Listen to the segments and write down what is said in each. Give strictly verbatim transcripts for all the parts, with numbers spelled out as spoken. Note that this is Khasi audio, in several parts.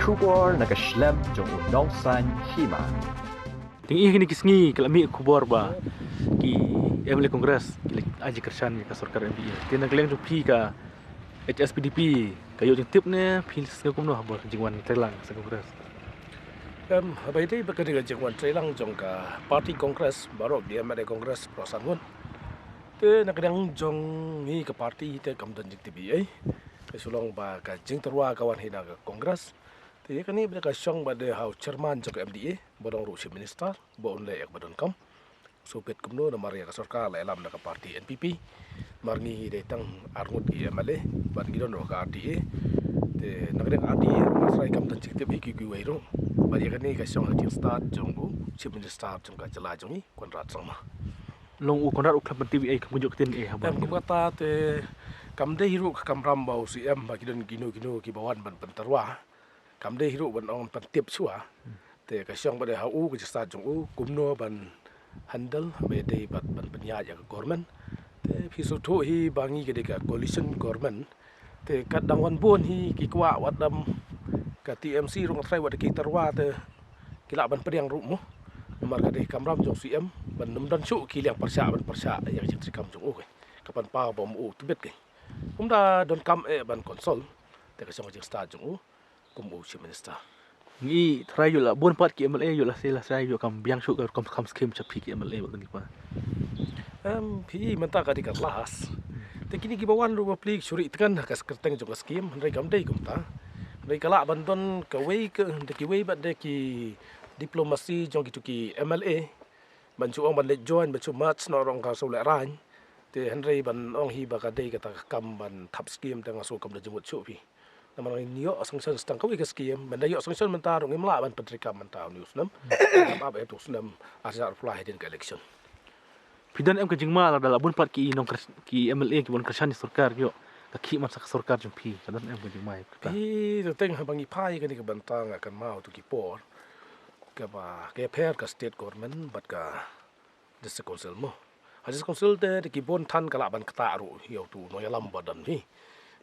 Khubor na ka shlem jong u nongsan hima. Te ngi ha kine ki sngi ka la mih khubor ba ki M L A Congress ki la ai jingkyrshan ïa ka sorkar M D A. Te na ka liang jong phi ka H S P D P ka ïoh jingtip ne phi sngew kumno ha ka jingwan treilang ka Congress? Em, haba ïadei bad ka dei ka jingwan treilang jong ka party Congress, baroh ki M L A Congress baroh san ngut. Te na ka liang jong ngi ka party te kam don jingtip ei ei. Ka shu long ba ka jingtyrwa ka wan hi na ka Congress. Te ïa kane ba dei ka shong ba dei ha u chairman jong ka M D A, ba long ruh Chief Minister, ba un leh ïa kaba donkam. Shu peit kumno namar ïa ka sorkar la ïalam da ka party N P P. Namar ngi dei tang ar ngut ki M L A, bad ngi don ruh ka R T A. Te na ka dei ka R T A ruh nga tharai kam don jingtip ïa kiwei kiwei ruh. Bad ïa kane ka shong ha jingstad jong u Chief Minister jong ka jylla jong ngi, Conrad Sangma. Long u Conrad u khlem pyntip ei, kam kynjoh ktien ei haba. Em, kum kata te kam dei ruh ka kamram ba u C M ba ki don kino kino kiba wan ban pyntyrwa. Kam dei ruh ban ong pyntip shuwa. Te ka shong ba dei ha u ka jingstad jong u kumno ban handle haba ïadei bad ban pynïaid ïa ka government. Te phi sngewthuh hi ba ngi ka dei ka coalition government. Te kat dang wan bun hi ki kwah wat dam ka T M C ruh nga tharai wat da ki tyrwa te ki lah ban pdiang ruh mo. Namar ka dei kamram jong C M ban nym don shuh ki liang pyrshah ban pyrshah ïa ka jingtrei kam jong u. Ka pynpaw ba mo u tbit ki. Kumta donkam eh ban consult. Te ka shong ka jingstad jong u kum u Chief Minister. Ngi tharai ïoh la bun pat ki M L A ïoh la sei la sei ïoh kam biang shuh ka kam kam skim sha phi ki M L A bad ki pa. Em, phi mynta ka dei ka last. Te kine kiba wan ruh ba pli shu ri tkan ha ka kyrteng jong ka skim, hynrei kam dei kumta. Hynrei ka lah ban don kawei ka, da kiwei bad da ki diplomasi jong kitu ki M L A. Ban shu ong ban leit join, ban shu merge noh rong ka shu leh rang. Te hynrei ban ong hi ba ka dei kata ka kam ban thap skim te nga shu kam da jingmut shuh phi. Namar ngin ïoh sanction tang kawei ka skim, ban da ïoh sanction mynta ruh ngim lah ban pyntreikam mynta une u snem. Ngam ap ïa u snem, ar hajar arphew lai hadien ka election. Phi don em ka jingma lada la bun pat ki nongkyr-, ki M L A kiba wan kyrshan ïa sorkar ïoh ka khih man sa ka sorkar jong phi, ka don em ka jingma ïa kata? Phi, te teng haba ngi phai kane ka bynta nga kynmaw tu ki por kaba ka pher ka state government bad ka District Council mo. Ha District Council te, te ki bun than ka lah ban ktah ruh ïa utu u nongïalam ba don hi.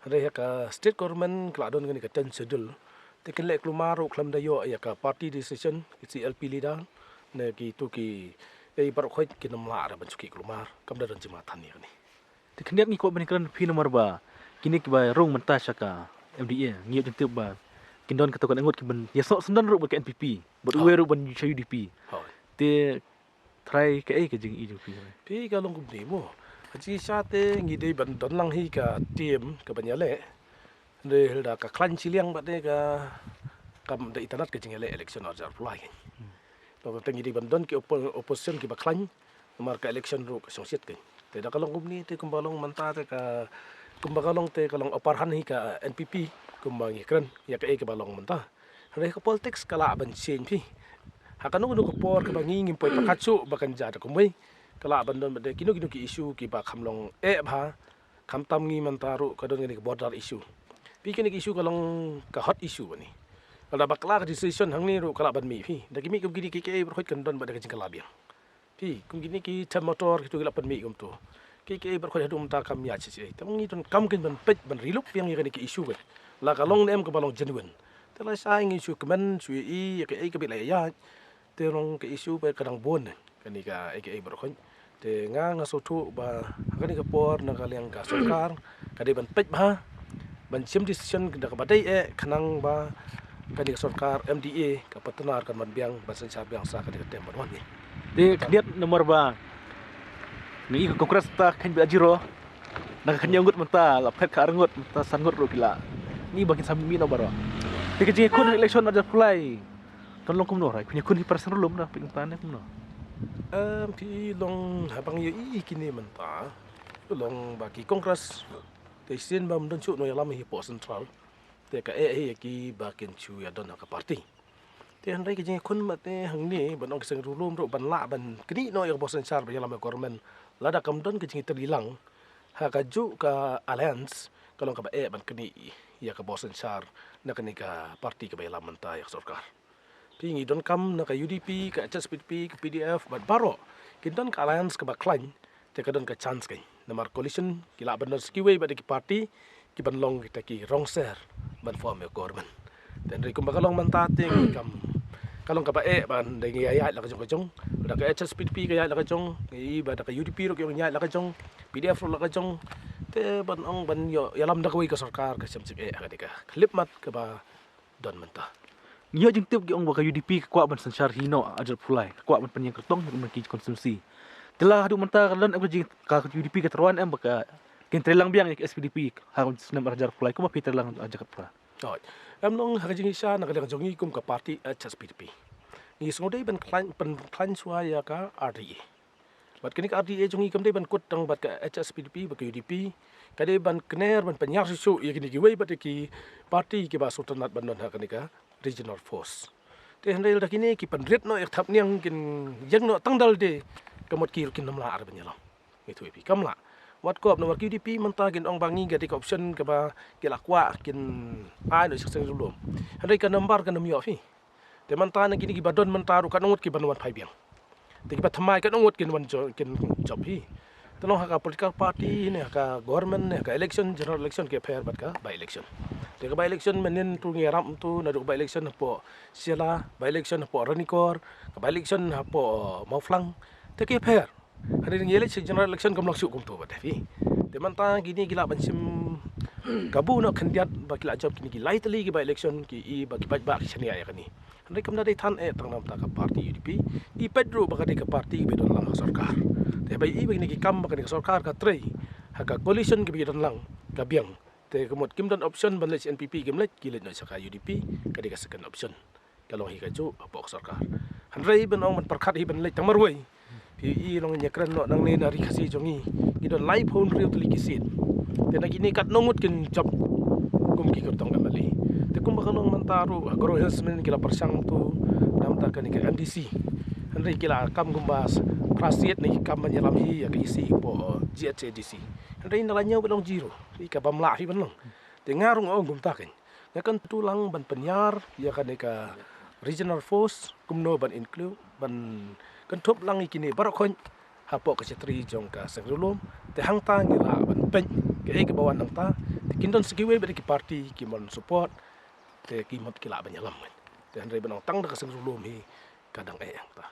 Hynrei ha ka State Government ka lah don kane ka ten schedule. Te kin leh kulmar ruh khlem da ïoh ïa ka party decision, ki C L P leader, ne kitu ki, eh, baroh khoit kin ym lah ruh ban shu khih kulmar. Kam da don jingma than ïa kane. Te khyndiat ngi kwah ban kren phi namar ba kine kiba rung mynta sha ka M D A ngi ïoh jingtip ba kin don kata ka ngut kiban ïasoh syndon ruh bad ka N P P, bad uwei ruh ban sha U D P. Hooid. Te trai kaei ka jingïohi jong phi? Phi, ka long kumne mo. Ka jingshisha te ngi dei ban don lang hi ka team kaban ïaleh. Hynrei lada ka khlaiñ shiliang bad te ka kam da itynnad ka jingïaleh election ar hajar arphew lai. Hmm. Te ngi dei ban don ki oppo-, opposition kiba khlaiñ. Namar ka election ruh ka shongshit kein. Te da ka long kumne te kumba long mynta te ka, kumba ka long te ka long upper hand hi ka N P P kumba ngi kren ïa kaei kaba long mynta. Hynrei ka politics ka lah ban change phi. Ha kano kano ka por kaba ngi ngim poi pyrkhat shuh ba kan jia da kumwei. Ka lah ban don ba dei kino kino ki issue kiba kham long eh bha. Khamtam ngi mynta ruh ka don kane ka border issue. Phi, kane ka issue ka long ka hot issue bad ngi. Lada bakla ka decision hangne ruh ka lah ban mih phi. Da ki mih kum kine kiei kiei baroh khoit kan don ba dei ka jingkylla biang. Phi, kum kine ki term motor kitu ki lah pynmih kumtu. Kiei kiei baroh khoit haduh mynta kam ïaid shisha. Te ngi donkam kein ban peit ban riluk biang ïa kane ka issue kein. La ka long ne em kaba long genuine. Te lashai ngi shu kmen shu ïohi ïa kaei ka bit la ïaid. Te long ka issue ba ka dang bun kane kaei kaei baroh khoit. Te nga nga sngewthuh ba ha kane ka por na ka liang ka sorkar ka dei ban peit bha. Ban shim decision da kaba dei eh khnang ba kane ka sorkar M D A ka partner kan wan biang ban synshar biang sa kane ka term ban wan ni. Te khyndiat namar ba ngi ka Congress ta kheiñ bad zero. Na ka khyndiat ngut mynta la phet ka ar ngut mynta san ngut ruh ki la. Ngi ba kin sa mih noh baroh. Te ka jingïakhun election ar hajar arphew lai. Kan long kumno, Rai? Phin ïakhun hi para seng ruh lum, Rai, phi kumta ne kumno? Em, phi, long haba ngi ïohi kine mynta. Long ba ki Congress. Te shisien ba ym don shuh nongïalam hi hapoh Central. Te ka eh hi ïa ki ba kin shu ïadon ha ka party. Te hynrei ka jingïakhun mynta hangne ban ong ki seng ruh lum ruh ban lah ban knieh noh ïa ka bor synshar ba ïalam ïa ka government. Lada kam don ka jingïatreilang ha kajuh ka alliance ka long kaba eh ban knieh ïa ka bor synshar na kane ka party kaba ïalam mynta ïa ka sorkar. Phi, ngi donkam na ka U D P, ka H S P D P, ka P D F, bad baroh kin don ka alliance kaba khlaiñ, te ka don ka chance kein. Namar coalition ki lah ban don sa kiwei bad ki party kiban long kita ki rong ser ban form ïa government. Te hynrei kumba ka long mynta te ngi kam, ka long kaba eh ban da ngi ïaid la ka jong ka jong. Da ka H S P D P ka ïaid la ka jong, ngi ba da ka U D P ruh ka ïaid la ka jong, P D F ruh la ka jong. Te ban ong ban ïoh ïalam da kawei ka sorkar ka shem shem eh ha ka dei ka khyllipmat kaba don mynta. Ngi ïoh jingtip ki ong ba ka U D P ka kwah ban synshar hi noh ha Jarpulai, ka kwah ban pynïeng kyrtong ïa ki constituency. Te la haduh mynta ka don em ka jing ka U D P ka tyrwa em ba ka kin trei lang biang ïa ka S P D P ha snem ar hajar arphew lai kumba phi trei lang ha Jakarta. Hooid. Em long ha ka jingshisha na ka liang jong ngi kum ka party H S P D P, ngi sngewdei ban khlaiñ, ban khlaiñ shuwa ïa ka R D A. Bad kane ka R D A jong ngi kam dei ban kut tang bad ka H S P D P bad ka U D P. Ka dei ban kner ban pynïar shuh shuh ïa kine kiwei bad ïa ki party kiba sngewtynnat ban don ha kane ka regional force. Te hynrei lada kine ki pynrit noh ïa ka thapniang, kin ïeng noh tang da lade, ka mut ki ruh kin ym lah ar ban ïalam. Ngi ïathuh ïa phi kam lah. Wat kop namar ki U D P mynta kin ong ba ngi ka dei ka option kaba ki la kwah, kin ai noh sha ka seng riewlum. Hynrei ka number kan ym ïoh phi. Te mynta na kine kiba don mynta ruh katno ngut kiban wan phai biang. Te kiba thymmai katno ngut kin wan jo-, kin jop hi. Te long ha ka political party ne ha ka government ne ha ka election, general election ki pher bad ka by election. Te ka by election mynhynnin tu ngi ïarap tu, naduh ka by election hapoh Shella, by election hapoh Ranikor, ka by election hapoh Mawphlang. Te ki pher. Hynrei ngi leit sha general election kam long shuh kumto bad phi. Te mynta kine ki lah ban shim kabu noh khyndiat ba ki lah jop kine ki lai tylli ki by election, ki i ba ki paidbah ki shaniah ïa kane. Hynrei kam da dei than eh tang namar ka party U D P. Ngi peit ruh ba ka dei ka party ba don lang ha sorkar. Te ba i ba kine ki kam ba kane ka sorkar ka trei ha ka coalition kaba ki don lang ka biang. Te ka mut kim don option ban leit sha N P P, kim leit, ki leit noh sha ka U D P, ka dei ka second option. Ka long hi kajuh hapoh ka sorkar. Hynrei ban ong ban pyrkhat hi ban leit tang marwei. Phi i long, ngi ïakren noh nangne na Ri Khasi jong ngi, ngi don laiphew hynriew tylli ki seat. Te na kine katno ngut kin jop kum ki kyrtong M L A. Te kumba ka long mynta ruh ha Garo Hills mynhynnin ki la pyrshang tu namar kane ka M D C. Hynrei ki la kam kumba phra seat ne ki kam ban ïalam hi ïa ka E C hapoh G H A D C. Hynrei na la ñiew ban long zero. Phi, ka bym lah phi ban long. Te nga ruh nga ong kumta keiñ. Nga kyntu lang ban pynïar ïa kane ka regional force kumno ban include, ban kynthup lang ïa kine baroh khoit hapoh ka shatri jong ka seng riewlum. Te hangta ngi lah ban peit kaei kaba wan hangta. Te kin don sa kiwei bad ki party ki mon support, te ki mut ki lah ban ïalam. Te hynrei ban ong tang da ka seng riewlum hi ka dang eh hangta.